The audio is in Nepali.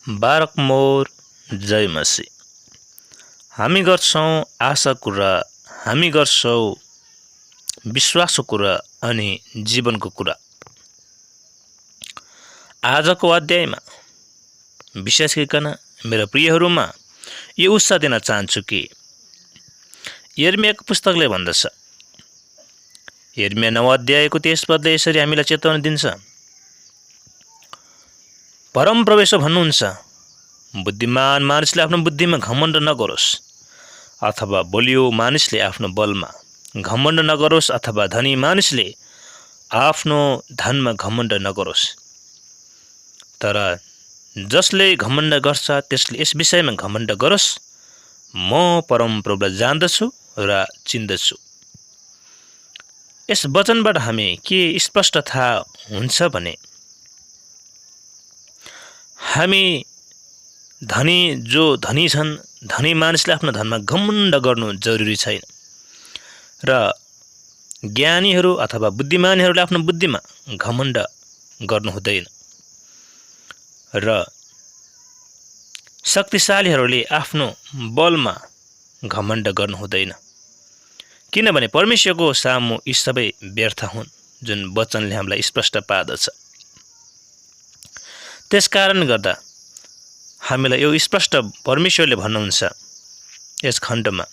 बारक मोर जय मसी। हामी गर्छौँ आशा कुरा, हामी गर्छौँ विश्वासको कुरा अनि जीवनको कुरा। आजको अध्यायमा विशेष गरिकन मेरा प्रियहरूमा यो उत्साह दिन चाहन्छु कि यिर्मयाको पुस्तकले भन्दछ, यिर्मया 9 अध्यायको 23 पदले यसरी हामीलाई चेतावनी दिन्छ। परमप्रभु भन्नुहुन्छ, बुद्धिमान मानिसले आफ्नो बुद्धिमा घमण्ड नगरोस्, अथवा बलियो मानिसले आफ्नो बलमा घमण्ड नगरोस्, अथवा धनी मानिसले आफ्नो धनमा घमण्ड नगरोस्। तर जसले घमण्ड गर्छ त्यसले यस विषयमा घमण्ड गरोस्, म परमप्रभुलाई जान्दछु र चिन्दछु। यस वचनबाट हामी के स्पष्ट थाहा हुन्छ भने हामी जो धनी छन्, धनी मानिसले आफ्नो धनमा घमण्ड गर्नु जरुरी छैन र ज्ञानीहरू अथवा बुद्धिमानीहरूले आफ्नो बुद्धिमा घमण्ड गर्नु हुँदैन र शक्तिशालीहरूले आफ्नो बलमा घमण्ड गर्नु हुँदैन, किनभने परमेश्वरको सामु यी सबै व्यर्थ हुन्, जुन वचनले हामीलाई स्पष्ट पार्दछ। त्यसकारण गर्दा हामीलाई यो स्पष्ट परमेश्वरले भन्नुहुन्छ यस खण्डमा,